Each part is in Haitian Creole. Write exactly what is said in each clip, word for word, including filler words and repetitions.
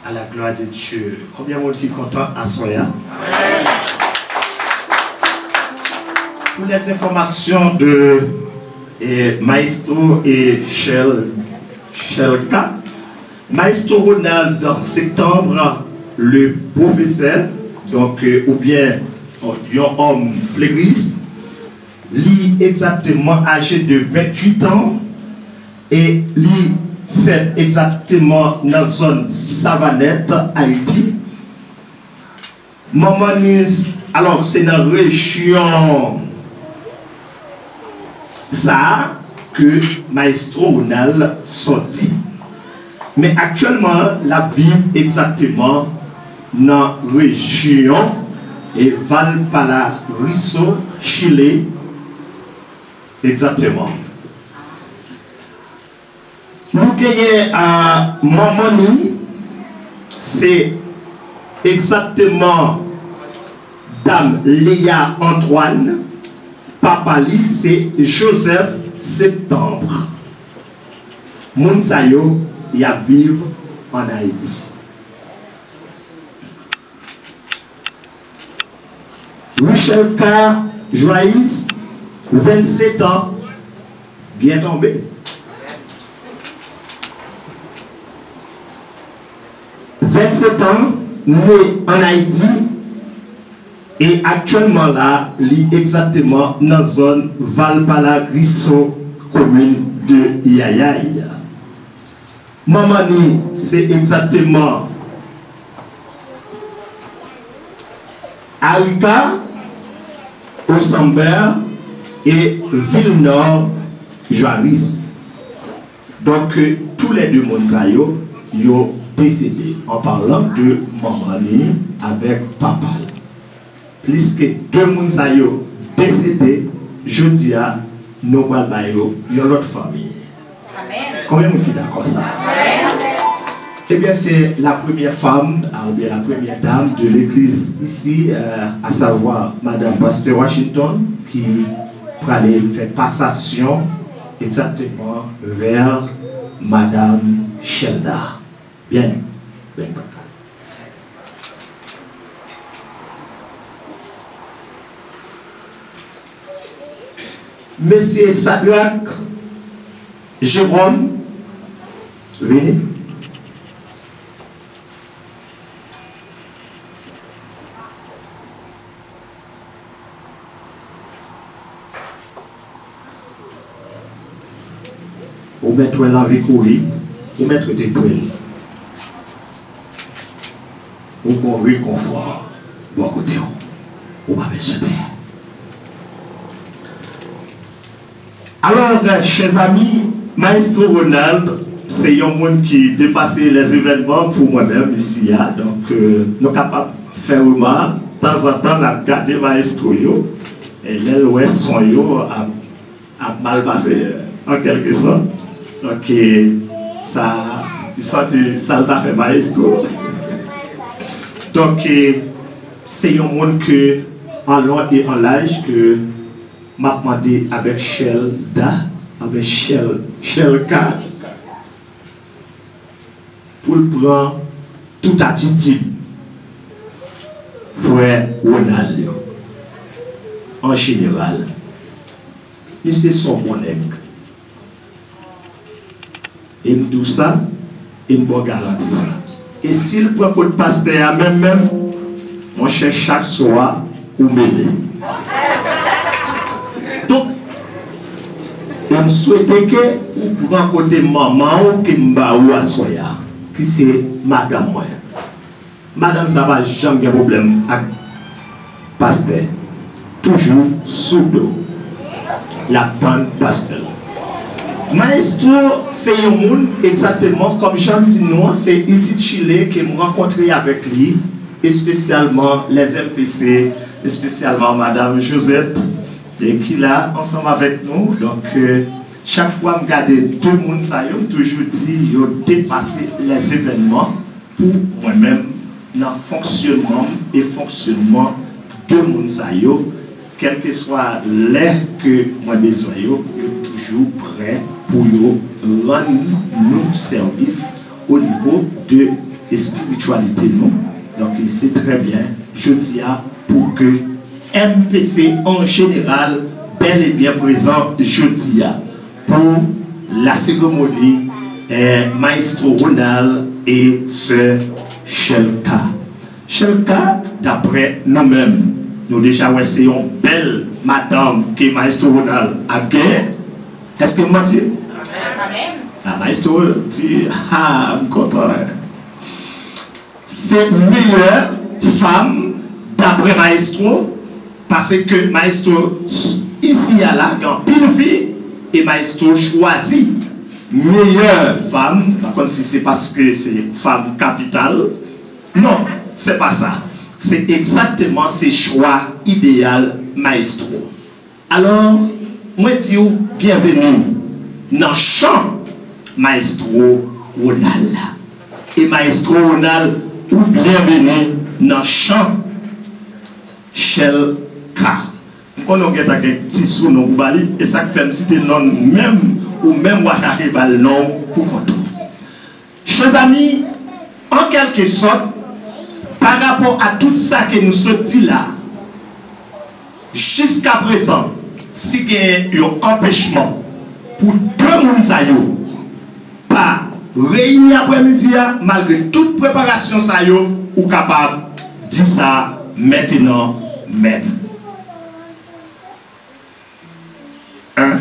À la gloire de Dieu. Konbyen moun ki kontan aswè a? Pour les informations de eh, Maestro et Shel, Shelka, Maestro Ronald Septembre, le professeur, donc, euh, ou bien euh, yon homme fleuriste, li exactement âgé de vingt-huit ans et li fèt exactement dans zone Savanette, Haïti. Manman Niz, alò, se nan rejyon sa a ke Maestro Ronald sòti. Men aktyèlman, l ap viv egzakteman nan rejyon e Valparaíso, Chile, egzakteman. Nou genyen a manman ni, se egzakteman Dam Léa Antoine, papa li se Joseph Septembre. Moun sa yo, y ap viv ann Ayiti. Richelka Joyce, vennsetan, byen tonbe. Vennsetan, ne ann Ayiti, e aktyèlman la, li egzakteman nan zòn Valparaíso, komin de Yayay. Manman ni, se egzakteman Arica, Osamber e Vilnor Juárez. Donk, euh, toulède moun sa yo, yo desede, an palan de manman ni avèk papa l. Pliske de moun sa yo desede, jodi a, nou pral ba yo yon lòt fanmi. Amèn. Konbyen moun ki dakò sa? Amèn. Ebyen, se la première femme, ah, oubyen la première dame de l'église ici, euh, à savoir Madame Pasteur Washington, ki prale fè pasasyon egzakteman vè Madame Shelda. Byen, byen. Mesye Sadrac Jérôme, vini. Ou mèt wè l anvi kouri, ou mèt rete pre l. Ou gon rekonfò bò kote w. Ou pa bezwen pè. Alors, euh, chers amis, Maestro Ronald, se yon moun ki depase les événements pou mwen menm isi a. Donk, euh, nou kapab fè remak, tanzantan, n ap gade maestro yo, e lè l wè son yo ap, ap mal pase, an kèlke sòt. Donk, e, sa, li sòti sa l ta fè maestro. Donk, e, se yon moun ke, an lon e an laj, ke m ap mande avèk Shelda, avèk Shel, Shelka, pou l pran tout atitid frè Ronald yo. An jeneral, misye se yon bon nèg. E m di w sa, e m ba w garanti sa. E si l pran kot pastè a menm menm, monchè, chak swa, ou mele. Donk, e m swete ke ou pran kote manman w ke m ba ou aswè a, ki se madanm mwen. Madanm sa pa janm gen pwoblèm ak pastè. Toujou sou do. L ap tann pastè l. Maestro se yon moun, egzakteman, kòm jan m di nou an, se isit Chile ke m rankontre avèk li, espesyalman les M P C, espesyalman Madam Josette, e ki la ansanm avèk nou. Donk, euh, chak fwa m gade de moun sa yo, m toujou di yo depase les événements pou mwen menm nan fonksyonman m e fonksyonman de moun sa yo, kèlkeswa lè ke mwen bezwen yo, yo toujou prè pou yo rann nou sèvis o nivo de espirityalite nou. Donk, se trè byen, jodi a, pou ke M P C an jeneral bèl e byen prezan jodi a pou laseremoni, eh, Maestro Ronald e Sè Shelka. Shelka, daprè nou menm, nou deja wè se yon bèl madanm ke Maestro Ronald ap genyen. Èske m manti? Amèn. Ah, Maestro di, ah, m kontan. Se meyè fanm, daprè Maestro, paske Maestro isi a la, gen anpil fi, e Maestro chwazi meyè fanm, pa konn si se paske se fanm kapital, non, se pa sa. Se egzakteman, se chwa ideyal Maestro. Alò, mwen di w byenveni nan chan Maestro Ronald la. E Maestro Ronald, ou byenveni nan chan Shelka. M konnen w gentan gen ti sounon pou ba li, e sa k fè m site non l menm, ou menm w a chache ba l non w pou kont ou. Chèzami, an kèlkesòt, pa rapò a tout sa ke nou sot di la, jiskaprezan, si gen yon anpechman pou de moun sa yo pa reyini aprèmidi a, malgre tout preparasyon sa yo, ou kapab di sa mentenan menm. En.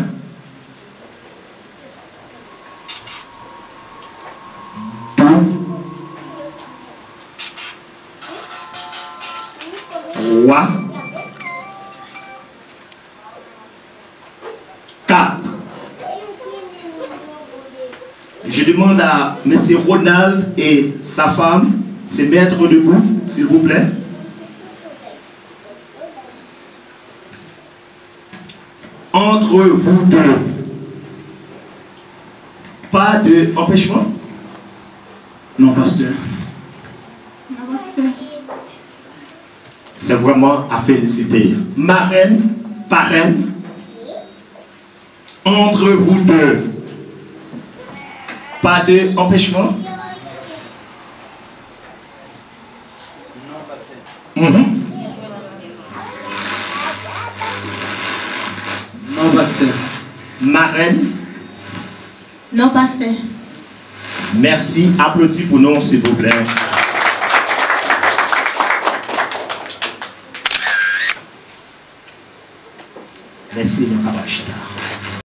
Dou. Twa. Kat. Je demande à Monsieur Ronald et sa femme se mettre debout, s'il vous plaît. Entre vous deux, pas de empêchement? Non, pastè. Non, pastè. C'est vraiment à féliciter. Marraine, parraine, entre vous deux, pas de empêchement? Mhm. Non, pastè. Marèn? Non, pastè. Mèsi. Aplodi pou nou, silvouplè. Mèsi, nou kapab chita.